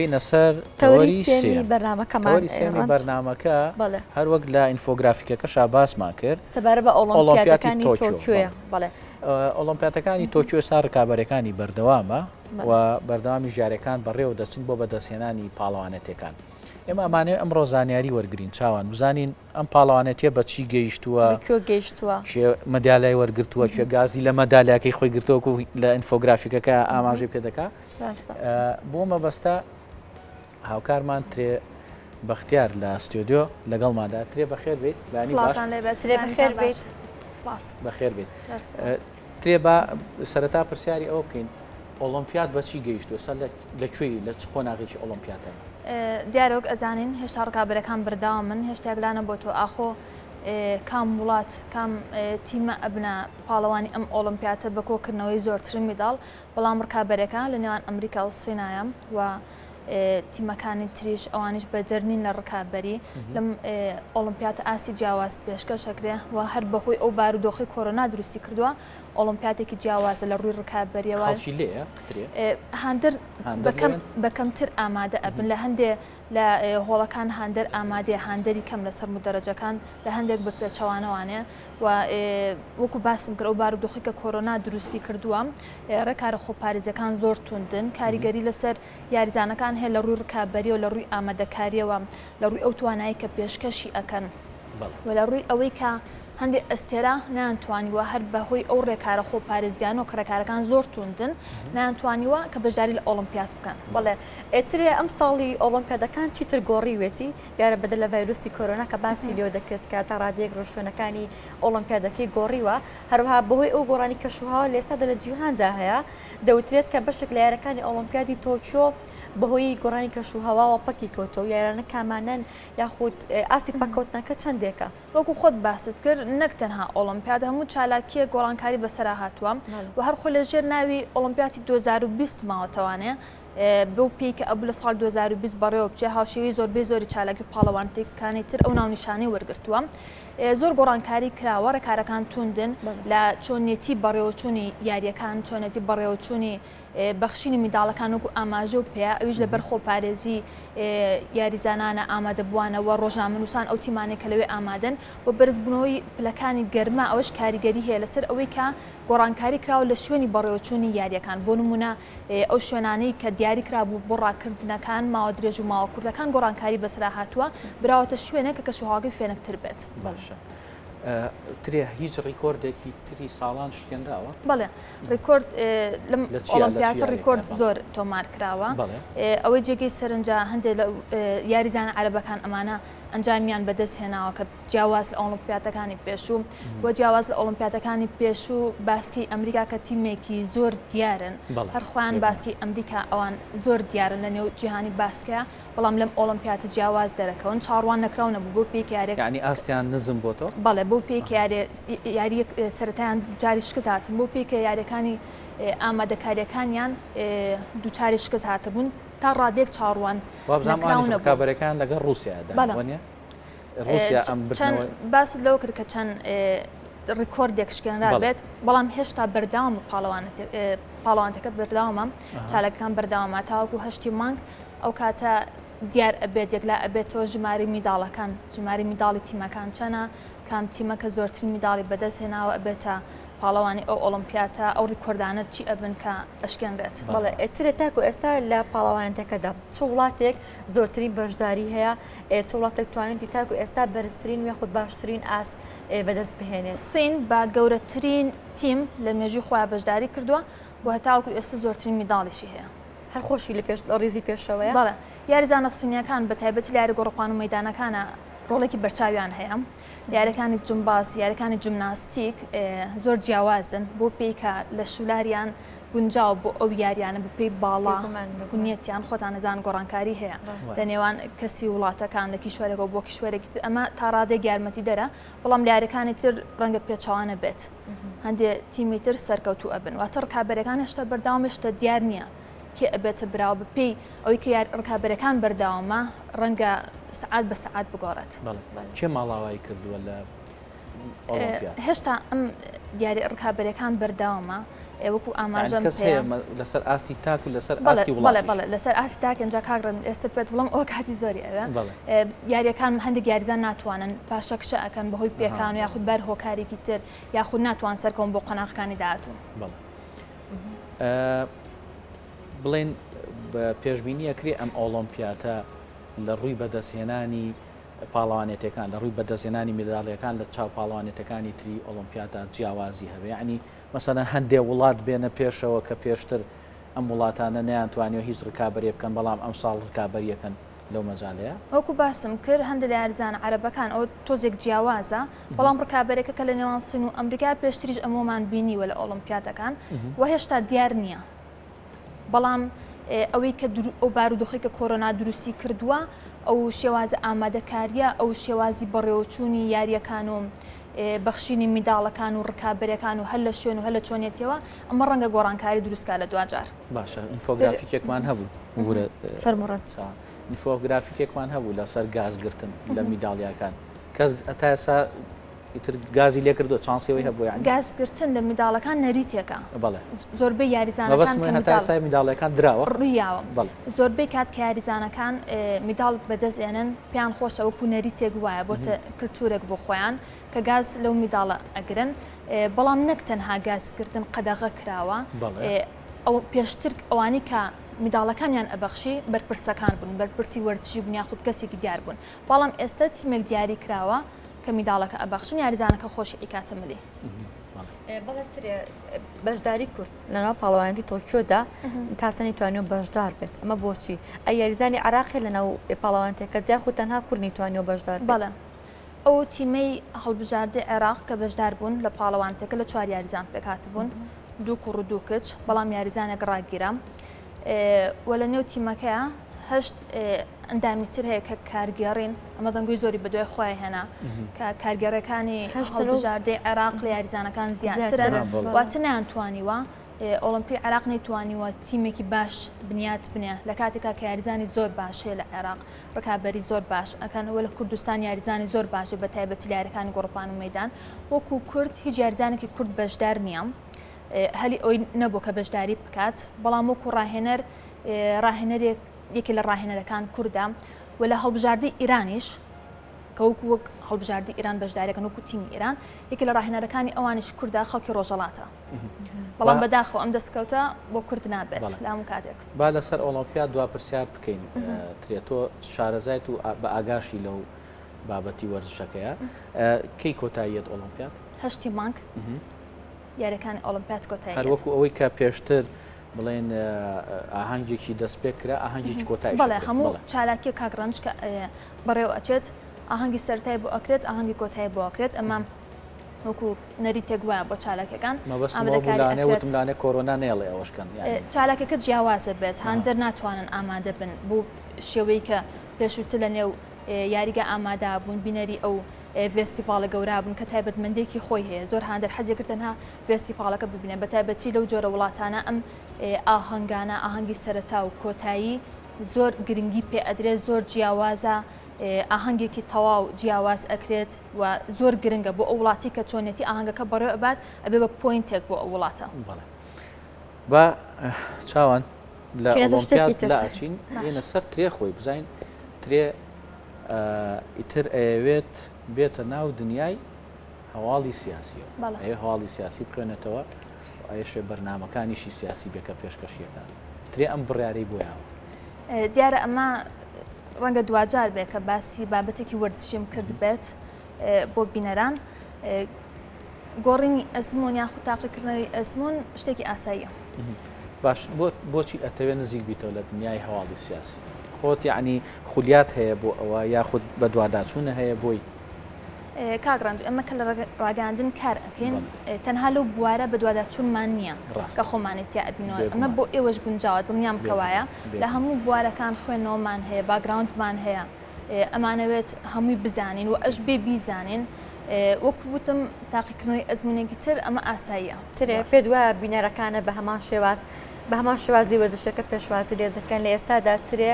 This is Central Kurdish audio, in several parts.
بینە سەر تەوەری سێیەمی بەرنامەکەمان تەوەری سێیەمی بەرنامەکە هەر وەک لە ئینفۆگرافیکەکەشا باسمان کرد سەبارە بە ئۆڵۆمپیاتەکانی تۆکیۆیە. بەڵێ. ئۆڵۆمپیاتەکانی تۆکیۆ ئێستا ڕکابەرەکانی بەردەوامە و بەردەوامی ژارەکان بەڕێوە دەچن بۆ بەدەستهێنانی پاڵەوانێتەکان. ئێمە ئەمانەوێ ئەمڕۆ زانیاری وەرگین چاوان بزانین ئەم پاڵەوانێتیە بە چی گەیشتووە کوێ گەیشتووە کێ مەدالیای وەرگرتووە کێ گازی لە مەدالیاکەی خۆی گرتووەکو لە ئینفۆگرافیکەکە ئاماژەی پێدەکا بۆ مەبەستە هاوکارمان ترێ بەختیار لە ستۆدیۆ لەگەڵماندا ترێ بەخێر بیت بەخێر بیت بەخێر بیت ترێ با سەرەتا پرسیاری ئەوە بکەین ئۆڵۆمپیاد بەچی گەیشتووە سەر لە کوێی لە چ قۆناغێکی ئۆڵۆمپیاتە؟ دیارە وەک ئەزانین هێشتا ڕکابەرەکان بەردەوامن هێشتا یەکلا نەبۆتەوە ئاخۆ کام وڵات کام تیمە ئەبنە پاڵەوانی ئەم ئۆڵۆمپیاتە بە کۆکردنەوەی زۆرترین میداڵ بەڵام ڕکابەرەکە لە نێوان ئەمریکا و سینایە و تیمەکانی تریش ئەوانیش بەدەر نین لە ڕکابەری لەم ئۆڵمپیاتە ئاستی جیاواز پێشکەشەکرێ و هەر بەهۆی ئەو بارودۆخی کۆرۆنا دروستی کردووە ئۆڵۆمپیاتێکی جیاوازە لە ڕووی ڕکابەریەوە. خەڵکی لێیە ترێ؟ هاندەر بەکەم بەکەمتر ئامادە ئەبن لە هەندێ لە هۆڵەکان هاندەر ئامادەیە هاندەری کەم لەسەر مودەرەجەکان لە هەندێک بە پێچەوانەوانێ و وەکو باسم کرد ئەو بارودۆخی کە کۆرۆنا دروستی کردووە ڕێکارە خۆپارێزیەکان زۆر توندن کاریگەری لەسەر یاریزانەکان هەیە لە ڕووی ڕکابەریەوە لە ڕووی ئامادەکاریەوە لە ڕووی ئەو توانایی کە پێشکەشی ئەکەن و لە ڕووی ئەوەی کە هەندێک ئەستێرە نەیانتوانیوە هەر بە هۆی ئەو ڕێکارە خۆپارێزیانەوە کە ڕێکارەکان زۆر توندن نەیانتوانیوە کە بەشداری لە ئۆڵۆمپیاد بکەن. بەڵێ ئێترێ ئەمساڵی ئۆڵۆمپیادەکان چیتر گۆڕیوێتی، دیارە بەدەر لە ڤایرۆسی کۆرۆنا کە باسی لێوە دەکرێت کە تا ڕادەیەک ڕێوشوێنەکانی ئۆڵۆمپیادەکەی گۆڕیوە، هەروەها بەهۆی ئەو گۆڕانی کەشوهەوا لە ئێستادا لە جیهاندا هەیە، دەوترێت کە بەشێک لە یارەکانی ئۆڵۆمپیادی تۆکیۆ بەهۆی گۆڕانی کەشوهەواوە پەکی کەوتووە و یارانە کامانەن یاخود ئاستی پەککەوتنەکە چەندێکە؟ وەکو خۆت باست کرد نەک تەنها ئۆڵۆمپیاد هەموو چالاکییەک گۆڕانکاری بەسەرا هاتووە و هەر خۆی لە ژێر ناوی ئۆڵۆمپیاتی 2020 ماوەتەوانێ بەو پێی کە ئەبوو لە ساڵ 2020 بەڕێوە بچێ هاوشێوەی زۆربەی زۆری چالاکی و پاڵەوانێتیەکانی تر ئەو ناونیشانەی وەرگرتووە زۆر گۆڕانکاری کراوە ڕێکارەکان توندن لە چۆنیەتی بەڕێوەچوونی یاریەکان چۆنێتی بەڕێوەچوونی بەخشینی میداڵەکان وەکو ئاماژە و پێیە، ئەویش لەبەر خۆپارێزی یاریزانانە ئامادەبووانە و ڕۆژنامەنووسان ئەو تیمانەی کە لەوێ ئامادەن و بەرزبوونەوەی پلەکانی گەرما ئەوەش کاریگەری هەیە لەسەر ئەوەی کە گۆڕانکاری کراوە لە شوێنی بەڕێوەچوونی یارییەکان بۆ نموونە ئەو شوێنانەی کە دیاری کرابوو بۆ ڕاکردنەکان ماوە درێژ و ماوە کورتەکان گۆڕانکاری بەسەرا هاتووە براوەتە شوێنێک کە کەشوهەواکەی فێنکتر بێت. باشە ترێ هیچ ڕیکۆردێکی تری ساڵان شکێنراوە؟ بەڵێ ڕیکۆرد لەم ئۆڵۆمپیاتە ڕیکۆرد زۆر تۆمار کراوە ئەوەی جێگەی سەرنجە هەندێک لە یاریزانە عەرەبەکان ئەمانە ئەنجامیان بەدەست هێناوە کە جیاواز لە ئۆڵۆمپیاتەکانی پێشوو و جیاواز لە ئۆڵۆمپیاتەکانی پێشوو باسکی ئەمریکا کە تیمێکی زۆر دیارن هەر خۆیان باسکی ئەمریکا ئەوان زۆر دیارن لە نێو جیهانی باسکە بەڵام لەم ئۆڵۆمپیاتە جیاواز دەرەکەون چاوەڕوان نەکراو نەبوو بۆ پێی کە یاریەک یانی ئاستیان نزم بۆتەوە؟ بەڵێ بەو پێی کە یاریەک سەرەتایان دووچاری شکست هاتن بەو پێی کە یاریەکانی ئامادەکاریەکانیان دووچاری شکست هاتبوون تا ڕادەیەک چاوەڕوان وابزانم نەکراو ئەوانیش نەبوو. ڕکابەرەکان لەگەڵ ڕووسیادا بەڵێ. وەنیە؟ ڕووسیا ئەم چەند بردنەوە باست لەوە کرد کە چەند ڕیکۆردێک شکێنرا بەڵێ. بێت بەڵام هێشتا بەردەوامە پاڵەوانەتی پاڵەوانەتەکە بەردەوامە چالاکەکان بەردەوامە تاوەکو هەشتی مانگ ئەو کاتە دیار ئەبێت یەکلا ئەبێتەوە ژمارەی میداڵەکان ژمارەی میداڵی تیمەکان چەنە کام تیمە کە زۆرترین میداڵی بەدەست هێناوە ئەبێتە پاڵەوانی ئەو ئۆڵۆمپیاتە ئەو ڕیکۆردانە چی ئەبن کە ئەشکێنرێت. بەڵێ ئێترە تاکو ئێستا لە پاڵەوانێتەکەدا چ وڵاتێک زۆرترین بەشداری هەیە چ وڵاتێک توانیتی تاکو ئێستا بەرزترین یاخود باشترین ئاست بەدەست بهێنێت؟ سین بە گەورەترین تیم لە مێژووی خۆیان بەشداری کردووە و هەتاوەکو ئێستا زۆرترین میداڵیشی هەیە. هەر خۆشی لە پێش لە ڕیزی پێشەوەیە؟ بەڵێ، یاریزانە سینییەکان بە تایبەتی لە یاری گۆڕەپان و مەیدانەکانە ڕۆڵێکی بەرچاویان هەیە. یاریەکانی جومباز، یاریەکانی جمناستیک زۆر جیاوازن بۆ پێی کە لە شولاریان گونجاو بۆ ئەو یاریانە بە پێی باڵا بنیەتیان خۆتان نەزان گۆڕانکاری هەیە لە نێوان کەسی وڵاتەکان لە کیشوەرێکەوە بۆ کیشوەرێکی تر ئەمە تا ڕادەیەک یارمەتیدەرە بەڵام لە یاریەکانی تر ڕەنگە پێچەوانە بێت. هەندێ تیمی تر سەرکەوتوو ئەبن واتە ڕکابەرەکان هێشتا بەردەوام هێشتا دیار نییە کێ ئەبێتە براوە بەپێی ئەوەی کە یار ڕکابەرەکان بەردەوامە ڕەنگە سەعات بە سەعات بگۆڕێت. کێ ماڵاوایی کردووە لە ئۆڵۆمپیاد؟ هێشتا ئەم دیاری ڕکابەرەکان بەردەوامە. وەکو ئاماژەم کەس هەیە لەسەر ئاستی تاک و لەسەر ئاستی وڵات بەڵێ لەسەر ئاستی تاک ئینجا کاک ڕێم ئێستا پێت بڵم ئەو کاتی زۆری ئەوێ یاریەکان هەندێک یاریزان ناتوانن پاشەکشە ئەکەن بەهۆی پێکان و یاخود بەر هۆکارێکی تر یاخود ناتوان سەرکەون بۆ قۆناغەکانی داهاتوو. بڵێن پێشبینی ئەکرێ ئەم ئۆڵۆمپیاتە لە ڕووی بەدەستهێنانی پاڵەوانێتەکان لە ڕووی بەدەستهێنانی میداڵیەکان لە چاو پاڵەوانێتەکانی تری ئۆڵۆمپیادا جیاوازی هەبێ یعنی مەسەلەن هەندێ وڵات بێنە پێشەوە کە پێشتر ئەم وڵاتانە نەیانتوانیوە هیچ ڕکابەریە بکەن بەڵام ئەمساڵ ڕکابەریەکەن لەو مەجالەیە. وەکو باسم کرد هەندێک لە یاریزانە عەرەبەکان ئەوە تۆزێک جیاوازە بەڵام ڕکابەرەکە کە لە نێوان سین و ئەمریکا پێشتریش ئەمەمان بینیوە لە ئۆڵۆمپیادەکان و هێشتا دیار نییە بەڵام ئەوەی کە ئەو بارودۆخی کە کۆرۆنا دروستی کردووە ئەو شێوازە ئامادەکاریە ئەو شێوازی بەڕێوەچوونی یاریەکان و بەخشینی میداڵەکان و ڕکابەرەکان و هەر لە شوێن و هەر لە چۆنیەتیەوە ئەمە ڕەنگە گۆڕانکاری دروستکا لە دواجار. باشە ئینفۆگرافیکێکمان هەبوو فەرموڕەت ئینفۆگرافیکێکمان هەبوو لەسەر گازگرتن لە میداڵیاکان کەس تا ئێستا ئیتر گازی لێ کردو چانسیەوەی هەبوو یانی گازگرتن لە میداڵەکان نەریتێکە بەڵێ زۆربەی یاریزانەکان کە هەتا ئێستا میداڵیەکان دراوە ڕوویاوە بەڵێ زۆربەی کات کە یاریزانەکان میداڵ بەدەست ئێنن پێیان خۆشە وەکو نەریتێک وایە بۆتە کلتورێک بۆ خۆیان کە گاز لەو میداڵە ئەگرن بەڵام نەک تەنها گازگرتن قەدەغە کراوە ئەو پێشتر ئەوانی کە میداڵەکانیان ئەبەخشی بەرپرسەکان بوون بەرپرسی وەرزشی بوون یاخود کەسێکی دیار بوون بەڵام ئێستا تیمێک دیاری کراوە کە میداڵەکە ئەبەخشن یاریزانەکە خۆشی ئەیکاتە ملی. بەڵێ ترێ بەشداری کورد لەناو پاڵەوانێتی تۆکیۆدا تاسە نەیتوانیوە بەشدار بێت ئەمە بۆچی ئەی یاریزانی عراقی لەناو پاڵەوانێتەکە یاخود تەنها کورد نەیتوانیوە بەشدار بێت؟ بەڵێ ئەو تیمەی هەڵبژاردەی عێراق کە بەشدار بوون لە پاڵەوانێتەکە لە چوار یاریزان پێکهاتبوون دوو کوڕ و دوو کچ بەڵام یاریزانێک ڕاگیرا و لە نێو تیمەکەیە هەشت ئەندامی تر هەیە کە کارگێڕین، ئەمە دەنگۆی زۆری بەدوای خۆی هێنا کە کارگێڕەکانی هەڵبژاردەی عێراق لە یاریزانەکان زیاترن، واتە نەیانتوانیوە ئۆڵۆمپی عێراق نەیتوانیوە تیمێکی باش بنیات بنێ لە کاتێکا کە یاریزانی زۆر باش هەیە لە عێراق ڕکابەری زۆر باش ئەکەن و لە کوردستان یاریزانی زۆر باشە بە تایبەتی لە یاریەکانی گۆڕپان و مەدان وەکو کورد هیچ یاریزانێکی کورد بەشدار نییە هەلی ئەوی نەبوو کە بەشداری بکات بەڵام وەکو ڕاهێنەر ڕاهێنەرێک یەکێ لە ڕاهێنەرەکان کوردە و لە هەڵبژاردەی ئیرانیش کە وەکو وەک هەڵبژاردی ئیران بەشدارەکەن وەکو تیمی ئیران یەکێ لە ڕاهێنەرەکانی ئەوانیش کوردە خەڵکی ڕۆژەڵاتە بەڵام بەداخەوە ئەم دەستکەوتە بۆ کورد نابێت لە هەموو کاتێک. با لەسەر ئۆڵۆمپیاد دوا پرسیار بکەین ترێ تۆ شارەزایت و بە ئاگاشی لەو بابەتی وەرزشەکەیە کەی کۆتاییەت ئۆڵۆمپیاد؟ هەشتی مانگ یاریەکانی ئۆڵۆمپیاد کۆتایی هەر وەکو ئەوەی کە پێشتر بڵێن ئاهەنگێکی دەست پێ کرا ئاهەنگێکی کۆتایی بەڵێ هەموو چالاکیە کاک ڕەنج کە بەڕێوە ئەچێت ئاهەنگی سەرەتای بۆ ئەکرێت ئاهەنگی کۆتایی بۆ ئەکرێت ئەمە وەکو نەریتێک وایە بۆ چالاکیەکان ئامادەکاری لانێ کۆرۆنا نێڵێ ئەوەشکەن چالاکەکە جیاوازە بێت هاندەر ناتوانن ئامادە بن بۆ شێوەی کە پێشووتر لە نێو یاریگا ئامادە بوون بینەری ئەو ڤێستیڤاڵە گەورە بوون کە تایبەتمەندێکی خۆی هەیە زۆر هاندەر حەزی کرد تەنها ڤێستیڤاڵەکە ببینێت بەتایبەتی لەو جۆرە وڵاتانە ئەم ئاهەنگانە ئاهەنگی سەرەتا و کۆتایی زۆر گرنگی پێ ئەدرێت زۆر جیاوازە ئاهەنگێکی تەواو جیاواز ئەکرێت و زۆر گرنگە بۆ ئەو وڵاتی کە چۆنێتی ئاهەنگەکە بەڕێ ئەبات ئەبێ بە point ێک بۆ ئەو وڵاتە. با چاوان لە ئۆڵۆمپیاد لا ئەچین یەنە سەر ترێ خۆی بزانین ترێ ئیتر ئەیەوێت بێتە ناو دنیای هەواڵی سیاسیەوە ئەیەوێت هەواڵی سیاسی بخوێنێتەوە و ئەیەشێ بەرنامەکانیشی سیاسی بێ کە پێشکەشیەکە ترێ ئەم بڕیارەی بۆ یاوە. دیارە ئەمە ڕەنگە دواجار بێ کە باسی بابەتێکی وەرزشیم کرد بێت بۆ بینەران گۆڕینی ئەزموون یاخود تاقیکردنەوەی ئەزموون شتێکی ئاساییە. باش بۆچی ئەتەوێت نزیک بیتەوە لە دنیای هەواڵی سیاسی؟ خۆت یەعنی خولیات هەیە بۆ ئەوە یاخود بەدواداچوونە هەیە بۆی؟ کاک ڕەنج ئێمە کە لە ڕاگەیاندن کار ئەکەین تەنها لەو بوارە بەدواداچوونمان نییە کە خۆمانی تیا ئەبینەوە ئەمە بۆ ئێوەش گونجاوە دڵنیام کە وایە لە هەموو بوارەکان خوێندنەوەمان هەیە background مان هەیە ئەمانەوێت هەمووی بزانین و ئەش بێ بیزانین وەکو وتم تاقیکردنەوەی ئەزمونێکی تر ئەمە ئاساییە. ترێ پێت وایە بینەرەکانە بە هەمان شێواز بە هەمان شێوازی وەرزشەکە پێشوازی لێ دەکەن لە ئێستادا ترێ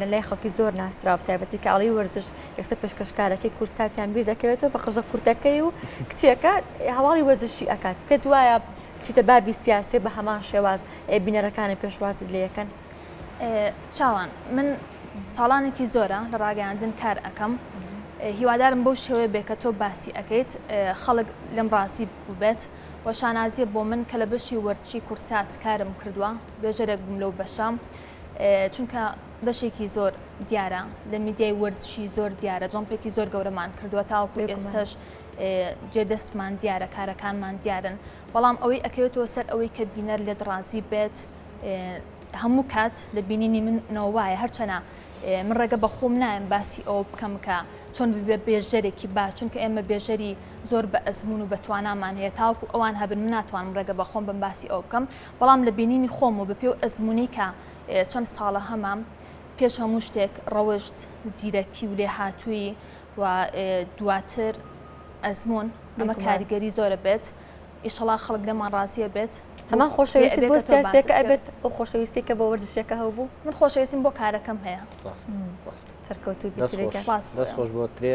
لە لای خەڵکی زۆر ناسراو تایبەتی کاڵی وەرزش یەکسەر پێشکەشکارەکەی کوردساتیان بیر دەکەوێتەوە بە قژە کورتەکەی و کچێکە هەواڵی وەرزشی ئەکات پێت وایە. بچیتە بابی سیاسی بە هەمان شێواز بینەرەکانی پێشوازت لێ یەکەن؟ چاوان من ساڵانێکی زۆرە لە ڕاگەیاندن کار ئەەکەم هیوادارم بەو شێوەیە بێ کە تۆ باسی ئەەکەیت خەڵک لەم ڕاستی ببێت و شانازیە بۆ من کە لە بەشی وەرزشی کوردسات کارم کردووە بێژەرێک بووم لەو بەشە چونکە بەشێکی زۆر دیارە لە میدیای وەرزشی زۆر دیارە jump ێکی زۆر گەورەمان کردووە تاوەکو ئێستش جێ دەستمان دیارە کارەکانمان دیارن بەڵام ئەوەی ئەکەوێتەوە سەر ئەوەی کە بینەر لێت ڕازی بێت هەموو کات لە بینینی منەوە وایە هەرچەنە من ڕێگە بە خۆم نایم باسی ئەوە بکەم کە چۆن ببێ بێژەرێکی باش چونکە ئێمە بێژەری زۆر بە ئەزمون و بە توانامان هەیە تاوەکو ئەوان هەبن من ناتوانم ڕێگە بە خۆم بم باسی ئەوە بکەم بەڵام لە بینینی خۆم و بە پێ و ئەزمموی کە چەند ساڵە هەمە پێش هەموو شتێک ڕەوشت زیرەکی و لێهاتوویی و دواتر ئەزموون ئەمە کاریگەری زۆرە بێت ئیشەڵا خەڵک لێمان ڕازیە بێت. هەمان خۆشەویستیت بۆ سیاسیەکە ئەبێت ئەو خۆشەویستی کە بۆ وەرزشەکە هەبوو؟ من خۆشەویستیم بۆ کارەکەم هەیە. سەرکەوتوو بیت ترێ گیان. دەست خۆش بۆ ترێ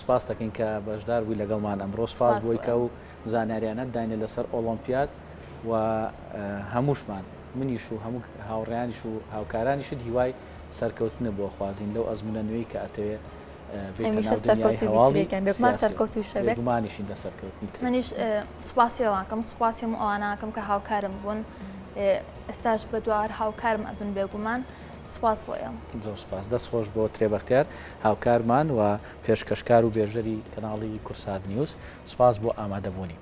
سوپاس دەکەین کە بەشدار بووی لەگەڵمان ئەمڕۆ سوپاس بۆی کە و زانیاریانەت داینە لەسەر ئۆڵۆمپیاد و هەمووشمان منیش و هەموو هاوڕێیانیش و هاوکارانیشت هیوای سەرکەوتنە بۆ خوازین لەو ئەزمونە نوێی کە ئەتەوێ هەمیشە سەرکەوتوو بیت ترێ گیان بێگومان سەرکەوتووشە بێت. بێگومانیشین لە سەرکەوتنی ترێ. منیش سوپاسی ئەوانکەم سوپاسی هەموو ئەوانەکەم کە هاوکارم بوون ئێستاش بەدوا هەر هاوکارم ئەبن بێگومان سوپاس بۆ ئێوە. زۆر سوپاس دەست خۆش بۆ ترێ بەختیار هاوکارمان و پێشکەشکار و بێژەری کەناڵی کورسات نیوز سوپاس بۆ ئامادەبوونی.